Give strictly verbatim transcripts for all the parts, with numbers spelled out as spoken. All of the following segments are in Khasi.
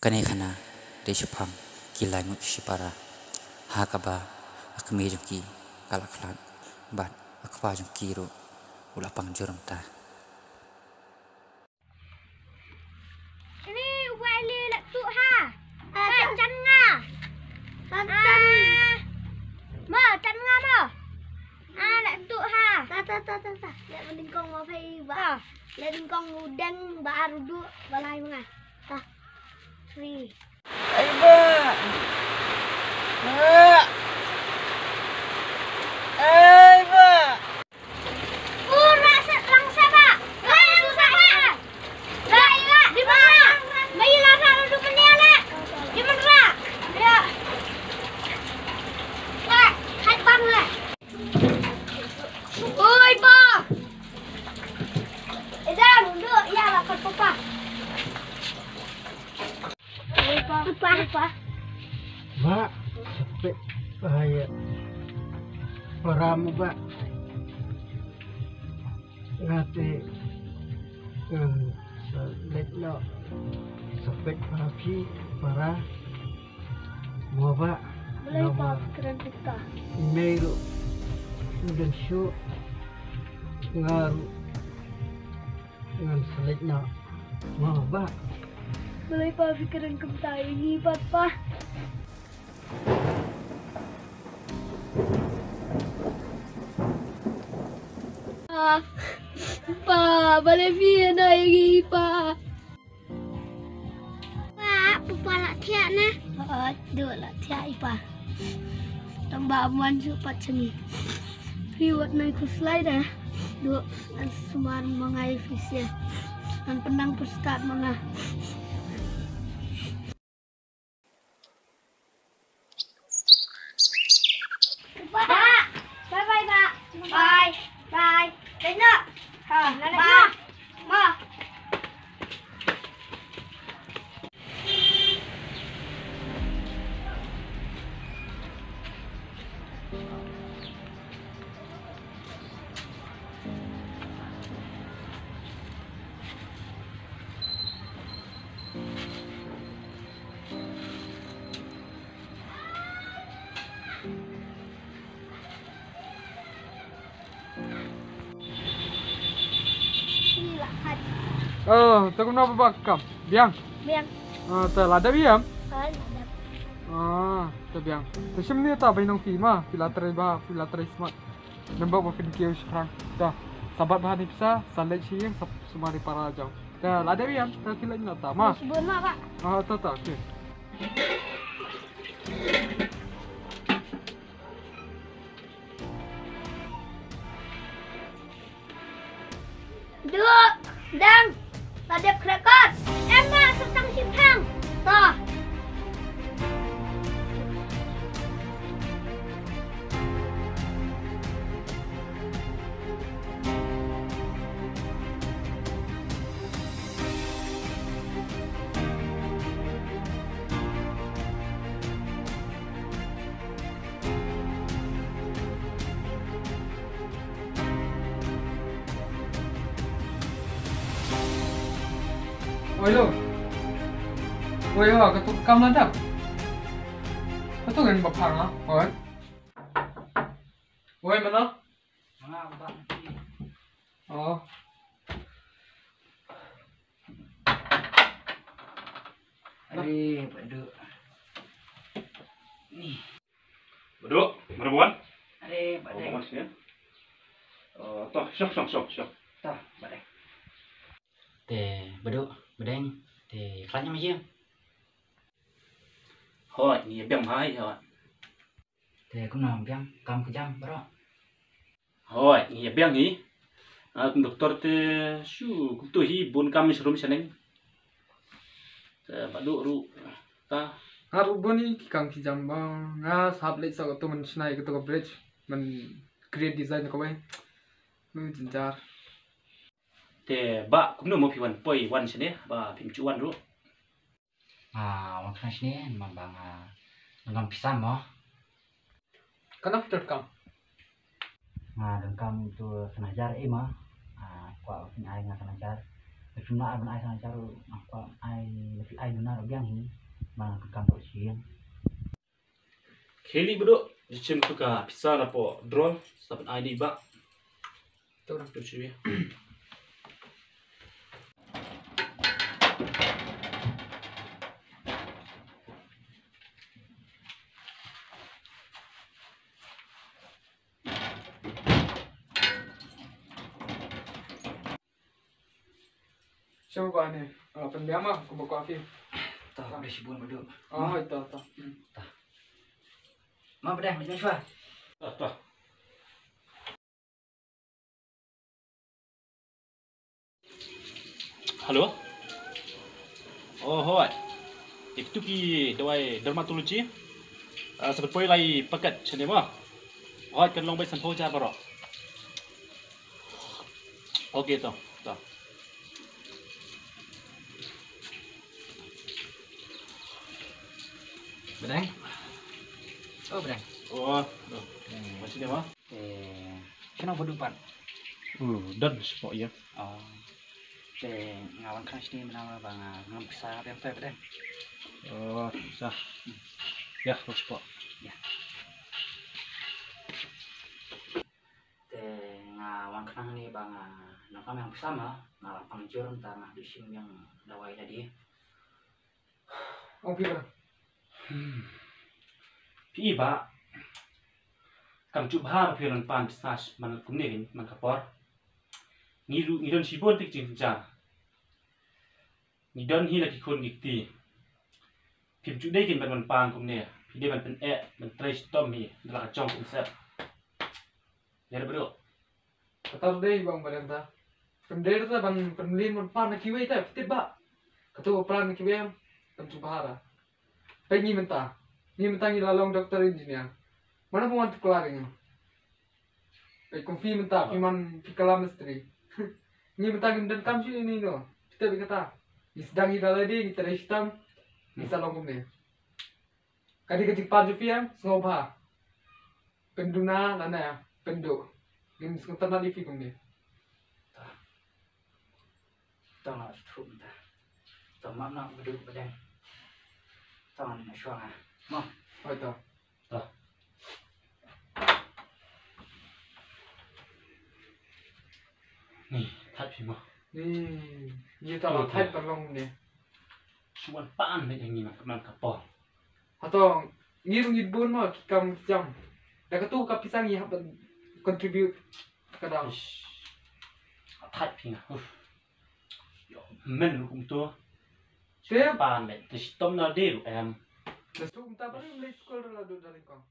Kane khana dei shaphang ki lai ngut shipara, ha kaba a kmie jong ki ka la khlad bad a kpa jong ki ruh u la pang jur mynta. Ini uba Eli la tuh ha. Ah, kan jan nga. Kan jan. Ma, jan nga ma. Ah, la tuh ha. Ta ta ta ta ta. Lek mending kong ma phai ba. Ah. Lek mending kong udeng ba arudu ba lai ma nga. Ta. Three. Ai ba. Ba. Ai ba. Oi, pa. Eda, duduk. Ya, lapar, papa. Oi, pa. Papa. Papa. Ba, sepet bahaya. Param, ba. Ngate ngan sa leit noh sa peit para phi para mo ba. Balei pa kren kita? Mei ruh u don shuh, nga ruh ngan sa leit noh mo ba. Balei pa phi kren kumta ïa ngi pat pa? Pa, pa, balei phi ïa na ïa ngi pa? Pa, papa la thiah ne? Hooid, duh la thiah i pa. Tang ba wan shu pat sini. Phi wat nai khuslai da. Duh, an sumar ma nga i phi sia. An penang pustad ma nga. Ba. Bye bye ba. Bye. Bye. Bye. Ha, bye. Ma. Oh, te kumno ba kam? Biang? Biang. Ah, te lada biang? Ah, lada. Ah, te biang. Te shim ni ta bai nong phi ma, phi la trai ba, phi la trai smat. Nembak ba phin kiew shkrang. Ta, sabat ba ni pisa, sa leit shi ïing, sa sumari para jong. Ta, lada biang, ta ki leit na ta ma. Bun ma ba. Ah, ta ta, okay. Duh, dang, la dep krekot. Em ma, sa tang shipang. Ta. Oi lo. Oi, oi, ka tu kam la dap. Ka tu ngan ba phang ah. Oi. Oi, mana? Mana ba? Oh. Are, Badu. Ni. Badu, mana buan? Are, Badu. Oh, Badu sini. Oh, toh, syok, syok, syok, syok. Toh, Badu. Te, Badu, Badeng, te khlaiñ ïa ma jia. Hooid, ngi biang bha hi, hooid. Te kumno biang kam ka jam baroh? Hooid, ngi biang hi. Ah, kum doktor te shu kumtu hi bun kam sha rum sha neng. Te Badu ruh ta. Nga ruh bun hi ki kam ki jam ba nga sap leit sa katu man shnai katu ka bridge man create design kawei. Nu jinjar. Te ba kumno mo phi wan poi wan shane ba phim ju wan ruh. Ah, wan khnang shane man ba nga donkam pisa mo. Kano phi donkam? Nga donkam tu san hajar eh mo. Ah, kwah phin ai nga san hajar. Te phim lah ban ai sha Nacha ruh, nga kwah ai, ai duna ruh biang hi. Ba nga kam ruh sha ïing. Khie leit Baduk, jingshim tu ka pisa na poh drawer, sa pyn ai dei ba. Tu dah tu shu ïa. Shu ba ni, ah, pyndiang ma, kumba ka phi. Tah, udah shibun Baduk. Oh, ito, ito. Hmm. Tah. Ma, pyndiang, leit shwa. Tah, tah. Hello? Oh, hooid. Ïa kitu ki dawai dermatology. Ah, sa pynpoi lai paket shane mo. Hooid, kan long beit sanphew hajar baroh. Ok, to, to. Badeng. Oh, Badeng. Oh, to. Hmm. Masih dia, Bang? Eh, shano Baduk pat? Uh, don spot ïa. Oh. Te nga wan khnang shane mynta ba nga ngam pisa biang te, Badeng. Oh, pisa. Ïa, spot. Ïa. Te nga wan khnang hangne ba nga nang kam ïa pisa ma, nga la pang jur mynta nga duh shim ïa dawai lade. Ong phi ba. Hmm. Phi i ba. Kam ju bha ba phi wan pan pisa man kumne, man ka por. Ngi ruh ngi don shibun tik jingkynja. Ngi don hi la ki khun ki kti. Phim ju dei kin ban wan pan kumne. Phi dei ban pyneh, ban trei shitom hi da la ka jong kumsep. Ïa, Baduk. Kata dei bang Badeng ta. Pyndet ta ban pynlin ban pan na kiwei ta, phi tip ba. Katu ba pan na kiwei em, kam ju bha ra. Peit ngi mynta. Ngi mynta ngi la long doctor engineer. Mano phi wan tuklar ïa ngi? Peit kum phi mynta, phi man phi kala mistri. Ngi mynta ngim donkam shuh ïa ino. Phi tip ïa kata. Ngi sdang ïa da lade, ngi trei shitom. Ngi sa long kumne. Ka dei ka jingpan jong phi em, sngewbha pynduna lane pynduh. Ngin sngewtynnat ïa phi kumne. Tang la shuh mynta. Tang map na Baduk Badeng. Tang na shuwa nga. Mo. Hoi to. To. Ni, thait phi mo. Ni, ni ta la thait ban long ne. Shu wan pan ne ngi man ka por. Hato, ngi ruh ngi bun mo ki kam jam. Da katu ka pisa ngi hap ban contribute ka dang. Ish. Thait phi nga. Uf. Yo, men ruh kumto. Te pan le, te shitom na de ruh em. Te shitom ta ba le skul la do da lingkong.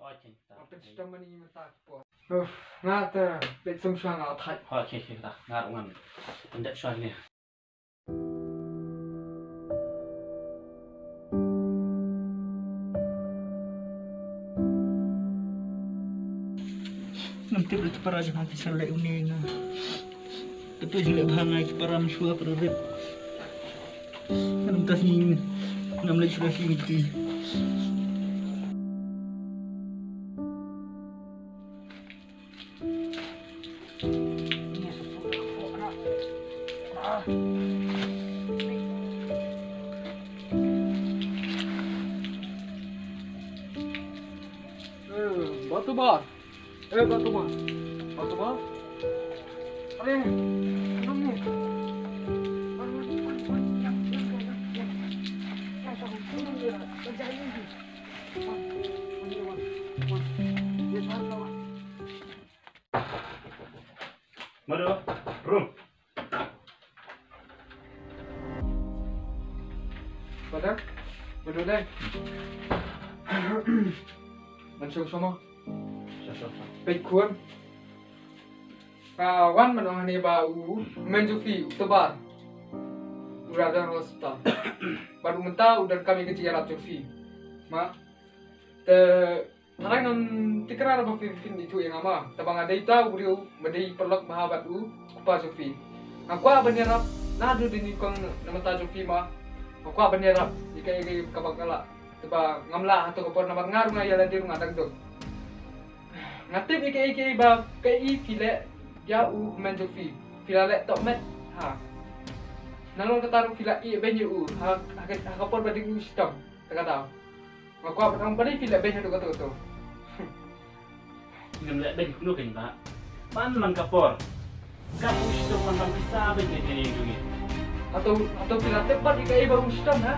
Oi, chen ta. Apa shitom mani mata po. Uf, nga te, le sum shwa nga thait. Oi, chen chen ta. Nga ruh ngan. Pendak shwa ni. Ngam tip ïa ki para jong nga ki sa leh une nga. Katu jong leh bha nga ki para mynshuwa para rit. Ngam tas ni ngam leh shuwa shi ngi. Eh, Batu Bar. Eh, Batu Bar. Batu Bar. Are, anam ni. Mado, rum. Pada? Mado dai. Man shong shong mo. Shong shong shong. Peit khun. Ka wan man ong hangne ba u Menjufi u Tebar. U la don hospital. Bad u mynta u donkam ïa ka jingïarap jong phi. Ma. Te Tharai ngam tikrar ba phin, phin ithuh ïa nga ma. Te ba nga dei uta u briew ba dei paralok bha bad u kpa jong phi. Nga kwah ban ïarap naduh dei nyngkong na bynta jong phi ma. Nga kwah ban ïarap ïa kaei kaei kaba nga lah. Te ba ngam lah hato ka por namar nga ruh nga ïa lade ruh nga dang duk. Nga tip ïa kaei kaei ba kaei phi leh ïa u hynmen jong phi. Phi la leh top met. Ha. Nalor kata ruh phi la ïeh beiñ ïa u ha, ha, ha ka por ba dei u shitom. Te kata nga kwah ban ong balei phi leh beiñ haduh kato kato. Ngam leh beiñ kumno kein bah. Man man ka por. Ka u shitom man ban pisa beiñ kein kein jong ngi. Hato, hato phi la tip pat ïa kaei ba u shitom ha?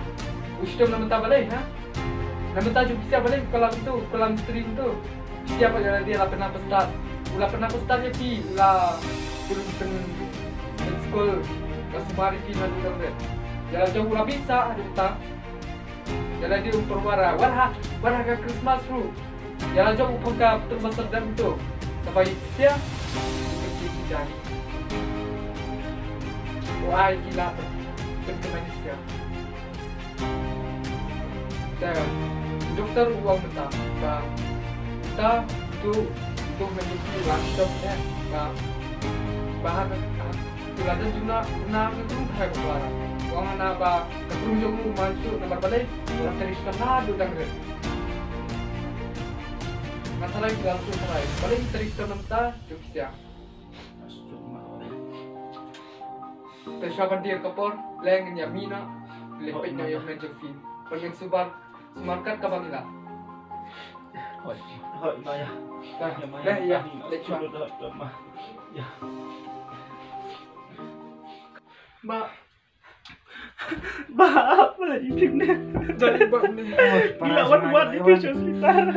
U shitom na mynta balei ha? Na mynta jong pisa balei u klam tu, u klam string tu. Pisa pat ïa lade la pynap stad. U la pynap stad ïa phi, u la pyn pyn pyn skul. La sumar ïa phi na dudang red. Ïa la jong u la pisa haduh ta. Ïa la dei u pyrwara, wat ha, wat ha ka Christmas ruh. Ïa la jong u pang ka pyntur ba serdem tu. Kaba ïa sia. Ïa ki jani. U ai ki la pyn pyn pyn ïa sia. Te doktor u ong mynta ba ta tu tu men tu la doktor ba ba ha ka Ki la don jingna na ka krung thai ba klara. Wang na ba ka krung jong u man shu namar balei. Wala tari sta na du dang rit. Nga tharai ki la shu tharai. Balei tari sta namta jong ki sia. Te sha ban dir ka por leng nya mina. Le pek na yok na jong fin. Pengen subar. Smarkat ka bang ila. Hoi, hoi, ma ya. Dah, ya, ma dah, ya, ya. Dah, dah, dah, ma. Ya. Ma. Ba, ba, ipin ne. Jadi ba ne. Ila wan wan ipi sha hospital.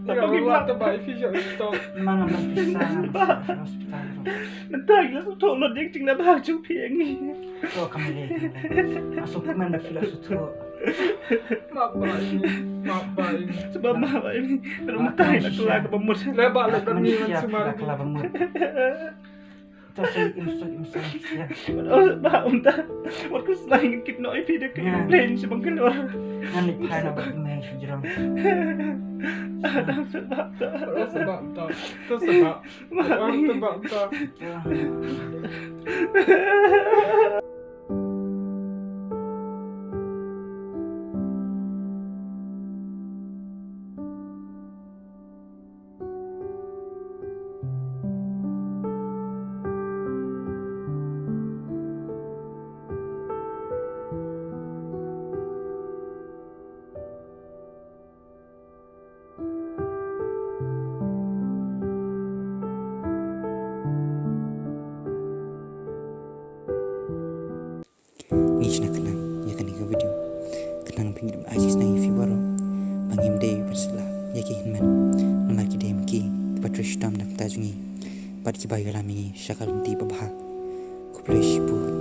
Ila wan wan ba ipi sha hospital. Mana mana bisa. Hospital. Mentang ila su thok lot yang ting na ba ju piang ni. To kamele. Masuk man da fila su thok. Ma ba ini, ma ba ini. Sebab ma ba ini. Kalau mentang ila kelak ba mut. Lebar lebar ni man semar. Kelak ba mut. Terus imsuk imsuk ya. Ba unta. Wat ku selain kit no ipi de ke plane sebang keluar. Ngan ni phai na ba me sujrong. Ada sebab ta. Terus sebab ta. Terus sebab. Sebab ta. Ngi shna khnang ïa kane ka video. Khnang ba ngin ai shisha ïa phi baroh ba ngim dei ban sla ïa ki hynmen. Namar ki dei ki ba trei shitom na ka bynta jong ngi bad ki ba ïalam ïa ngi sha ka lynti ba bha. Khublei shibun.